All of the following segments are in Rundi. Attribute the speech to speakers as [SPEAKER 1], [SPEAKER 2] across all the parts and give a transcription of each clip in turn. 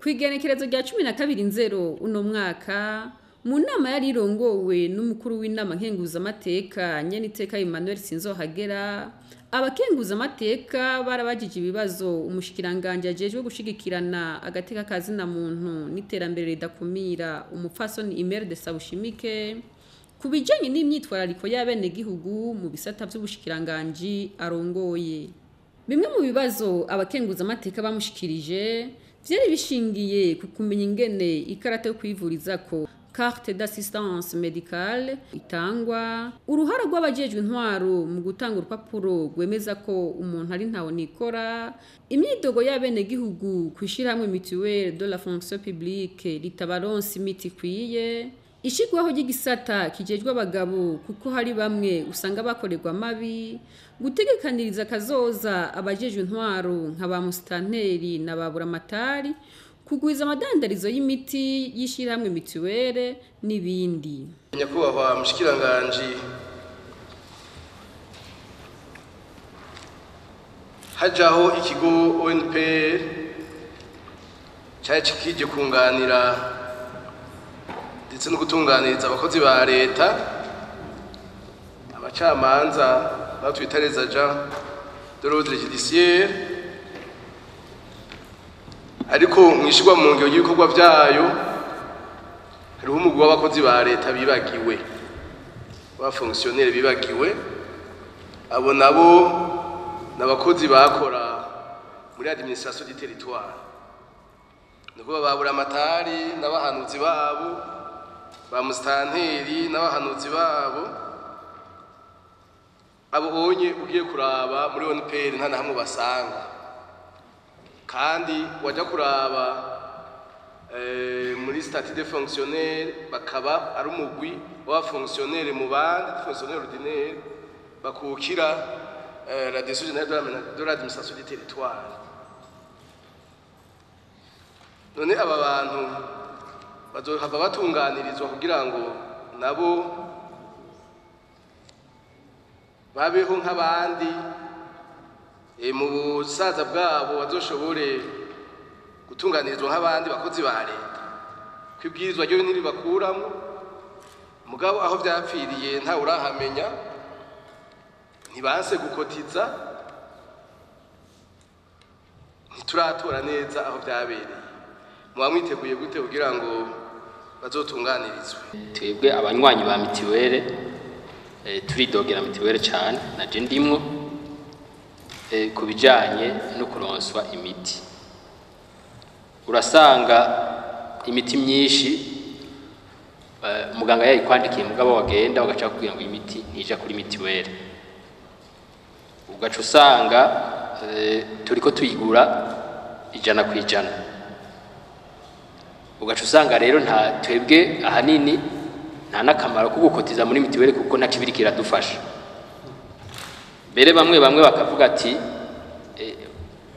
[SPEAKER 1] Kw'igenekerezo rya 12 nzero uno mwaka, mu nama yari irongowe n'umukuru w'inama nkenguzamateka, nyeniteka Emmanuel Sinzohagera, abakenguzamateka barabajije ibibazo umushikiranganji ajejwe gushigikirana agateka ka zina muntu n'iterambere ridakumira, umupfasoni Imelde Sabushimike, ku bijanye n'imyitwarariko y'abenegihugu mu bisata vy'ubushikiranganji arongoye. Bimwe mu bibazo abakenguzamateka bamushikirije vyari bishingiye ku kumenya ingene ikarata yo kwivurizako, carte d'assistance médicale, itangwa, uruhara rw'abajejwe intwaro mu gutanga urupapuro rwemeza ko umuntu ari ntaho nikora, imyidogo y'abenegihugu kw'ishirahamwe Mutuelle de la fonction publique ritabaronsa imiti ikwiye, ishigwaho ry'igisata kijejwe abagabo kuko hari bamwe usanga bakorerwa amabi, gutegekaniriza akazoza abajejwe intwaro nka ba musitanteri na ba buramatari, kugwiza amadandarizo y'imiti y'ishirahamwe mituwere n'ibindi.
[SPEAKER 2] Nyakubahwa mushikiranganji, hajaho ikigo ONPR cari kije kunganira ndetse no gutunganiriza abakozi ba leta, abacamanza nabo twita les agents de l'ordre judiciaire, ariko mwishirwa mu ngiro y'ibikorwa vyayo hariho umugwi w'abakozi ba leta bibagiwe, abafonctionnaire bibagiwe. Abo nabo n'abakozi bakora muri administration du territoire, nukuvuga ba buramatari n'abahanuzi babo, ba musitanteri n'abahanuzi babo. Abo onye ugiye kuraba muri ONPR nta na hamwe basanga, kandi wajya kuraba muri statut de fonctionnaire bakaba ari umugwi w'abafonctionnaire mu bandi fonctionnaire ordinaire bakukira la direction générale de l'administration du territoire. None aba bantu bazohava batunganirizwa kugira ngo nabo babeho nk'abandi, mu busaza bwabo bazoshobore gutunganirizwa nk'abandi bakozi ba leta? Kwibwirizwa ryo ntiribakuramo, mugabo aho vyapfiriye ntawe urahamenya. Ntibanse gukotiza, ntituratora neza aho vyabereye. Muba mwiteguye gute kugira ngo bazotunganirizwe?
[SPEAKER 3] Twebwe abanywanyi ba mitiwere turidogera mitiwere cyane, naje ndimwo, ku bijanye no kuronswa imiti. Urasanga imiti myinshi muganga yayikwandikiye, mugabo wagenda ugaca kugira ngo imiti ntija kuri mitiwere, ugaca usanga turiko tuyigura 100%. Ugaca usanga rero nta twebwe ahanini nta n'akamaro ko gukotiza muri mitiwere, kuko nta kibiri kiradufasha. Mbere bamwe bamwe bakavuga ati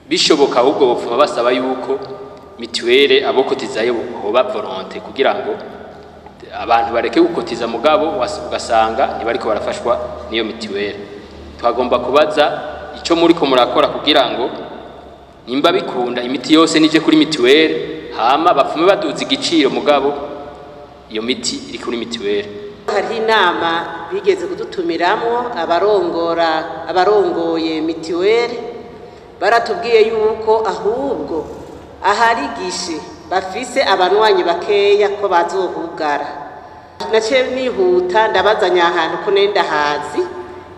[SPEAKER 3] bishoboka ahubwo bopfuma basaba yuko mitiwere abokotizayo hoba volonté, kugira ngo abantu bareke gukotiza, mugabo ugasanga ntibariko barafashwa n'iyo mitiwere. Twagomba kubaza ico muriko murakora kugira ngo nimba bikunda imiti yose nije kuri mitiwere, hama bapfume baduza igiciro, mugabo iyo miti iri kuri mitiwere.
[SPEAKER 4] Hariho inama bigeze kudutumiramwo abarongora, abarongoye mitiwere, baratubwiye yuko ahubwo ahari guichet bafise abanywanyi bakeya ko bazohugara. Naciye nihuta ndabaza ahantu ko nenda hazi,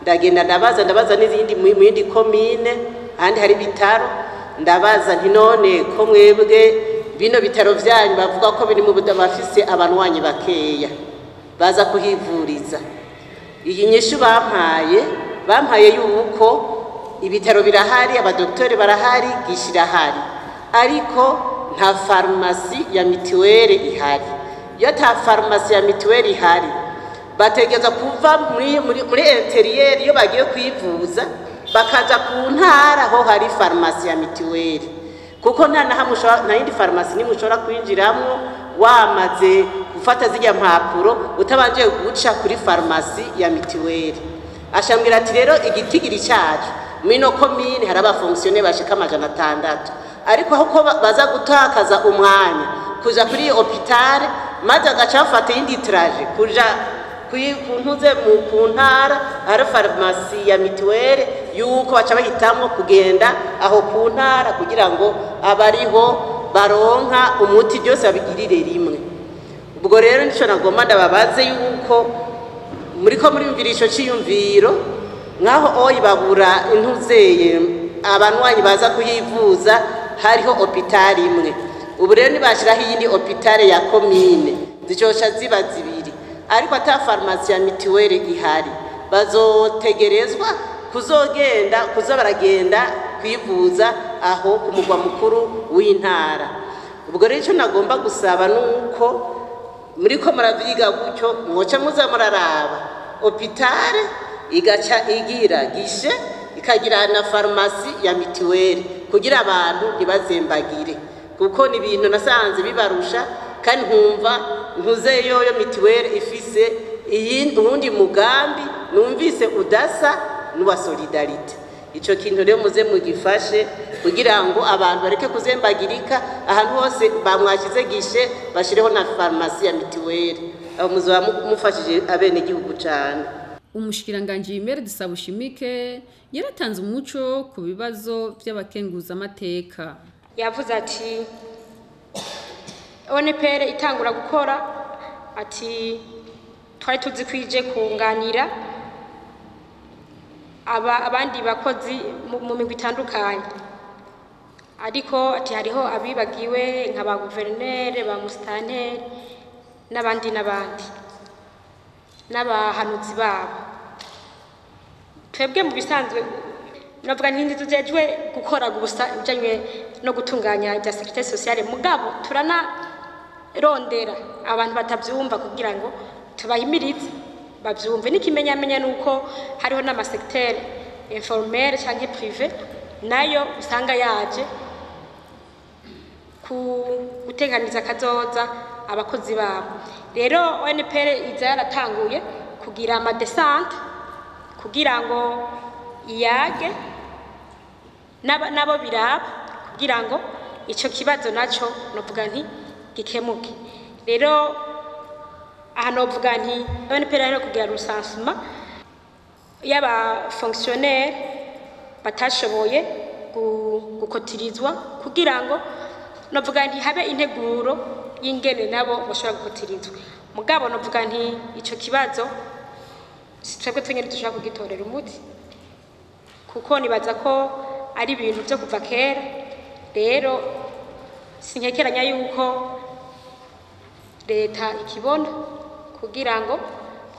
[SPEAKER 4] ndagenda ndabaza, ndabaza n'izindi mu yindi komine ahandi hari ibitaro. Ndabaza nti: "None ko mwebwe bino bitaro vyanyu bavuga ko biri mu bafise abanywanyi bakeya baza kuhivuriza?" Iyi nyishu bampaye yuko ibitaro birahari, abadoktori barahari, guichet irahari, ariko nta farumasi ya mitiwere ihari. Iyo ata farumasi ya mitiwere ihari, bategereza kuva muri intérieur iyo bagiye kwivuza, bakaja ku ntara aho hari farumasi ya mitiwere, kuko nta na hamwe nta yindi farumasi nimwe ushobora kwinjiramwo wamaze gufata zirya mpapuro utabanje guca kuri farumasi ya mitiwere. Ashambwira ati: "Rero igitigiri cyacu mwino komine hari abafonctionnaire bashika 600." Ariko aho ko baza gutakaza umwanya kuja kuri hôpital, maze agaca bafata iyindi trajet kuja kuntuze ku ntara hari farumasi ya mituweli, yuko baca bahitamwo kugenda aho ku ntara kugira ngo abariho baronka umuti, byose babigirire rimwe. Ubwo rero nico nagomba ndababaze, yuko muriko muriyumvira ico ciyumviro, nkaho oyi babura intuzeye abanywanyi baza kuyivuza, hariho hôpital imwe. Ubu rero nibashiraho iyindi hôpital ya komine, zicoca ziba zibiri, ariko ata farumasi ya mituweli ihari, bazotegerezwa kuzogenda kuza baragenda kwivuza aho ku mugwa mukuru w'intara. Ubwo rero icyo nagomba gusaba ni uko muriko muravyiga gutyo, mwoca muza muraraba hôpital igaca igira guichet, ikagira na farumasi ya mituweli, kugira abantu ntibazembagire, kuko ni ibintu nasanze bibarusha. Kandi nkumva ntuze yoyo mituweli ifise uwundi mugambi numvise udasa n'uwa solidarité. Ico kintu rero muze mugifashe kugira ngo abantu bareke kuzembagirika. Ahantu hose bamwashize guichet, bashireho na farumasi ya mituweli. Aho muzoba mufashije abenegihugu cane.
[SPEAKER 1] Umushikiranganji Imelde Sabushimike yaratanze umuco ku bibazo vy'abakenguzamateka.
[SPEAKER 5] Yavuze ati ONPR itangura gukora, ati twari tuzi kwije kunganira aba abandi bakozi mu migwi itandukanye, ariko ati hariho abibagiwe nka ba guverineri, ba musitanteri n'abandi n'abandi n'abahanuzi babo. Twebwe mu bisanzwe novuga ntindi tujejwe gukora gusa ibijanye no gutunganya ibya sécurité sociale, mugabo turanarondera abantu batavyumva kugira ngo tubahimirize bavyumve. N'ikimenyamenya nuko hariho n'ama secteur informel canke privé nayo usanga yaje ku guteganiza kazoza abakozi babo. Rero ONPR iza yaratanguye kugira ama descentes kugira ngo iyage nabo biraba, kugira ngo ico kibazo naco novuga nti gikemuke. Rero aha novuga nti ONPR rero kugira recensement y'aba fonctionnaire batashoboye gukotirizwa, kugira ngo novuga nti habe integuro y'ingene nabo bashobora gukotirizwa. Mugabo novuga nti ico kibazo si twebwe twenyene dushobora kugitorera umuti, kuko nibaza ko ari ibintu vyo kuva kera. Rero sinkekeranya yuko leta ikibona kugira ngo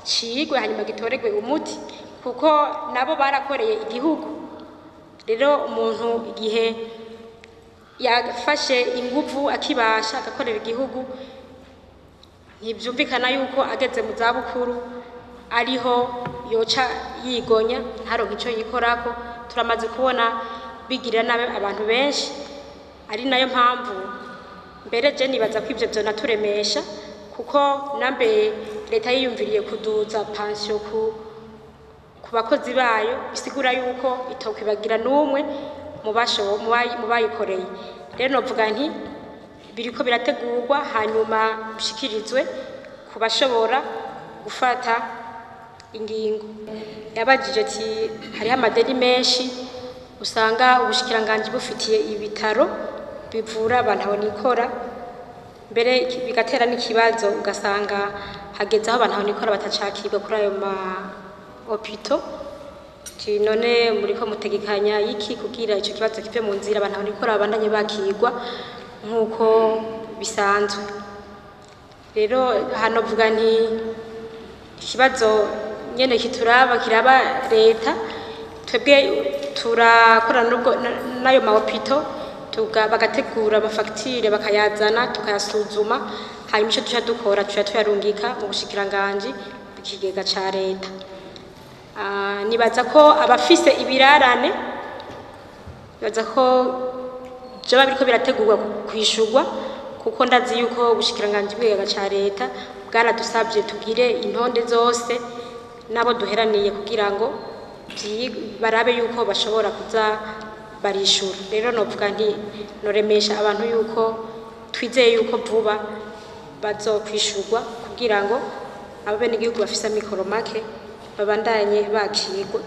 [SPEAKER 5] cigwe hanyuma gitoregwe umuti, kuko nabo barakoreye igihugu. Rero umuntu igihe yafashe inguvu akibasha agakorera igihugu, ntibyumvikana yuko ageze mu zabukuru ariho yoca yigonya ntaronke ico yikorako. Turamaze kubona bigirira nabi abantu benshi, ari nayo mpamvu mbere je nibaza ko ivyo vyonaturemesha, kuko nambe leta yiyumviriye kuduza pension ku bakozi bayo, bisigura yuko itokwibagira n'umwe mu bayikoreye. Rero novuga nti biriko birategurwa, hanyuma bishikirizwe ku bashobora gufata ingingo. Yabajije ati hariho amadeni menshi usanga ubushikiranganji bufitiye ibitaro bivura abantu abonikora, mbere bigatera n'ikibazo, ugasanga hageze aho abantu abonikora batacakirwa kuri ayo ma hôpitaux. Ati none muriko mutegekanya iki kugira ico kibazo kive mu nzira, abantu abonikora babandanye bakirwa nk'uko bisanzwe? Rero hano vuga nti ikibazo nyene kituraba kiraba leta. Twebwe turakorana n'ubwo n'ayo ma hôpitaux, bagategura ama factures, bakayazana tukayasuzuma, hanyuma ico duca dukora tuca tuyarungika mu bushikiranganji bw'ikigega ca leta. Nibaza ko abafise ibirarane, nibaza ko vyoba biriko birategurwa kwishurwa, kuko ndazi yuko ubushikiranganji bw'ikigega ca leta bwaradusavye tugire intonde zose n'abo duheraniye, kugira ngo barabe yuko bashobora kuza. Barishura rero, novuga nti noremesha abantu yuko twizeye yuko vuba bazokwishurwa, kugira ngo abenegihugu bafise amikoro make babandanye bakirwa.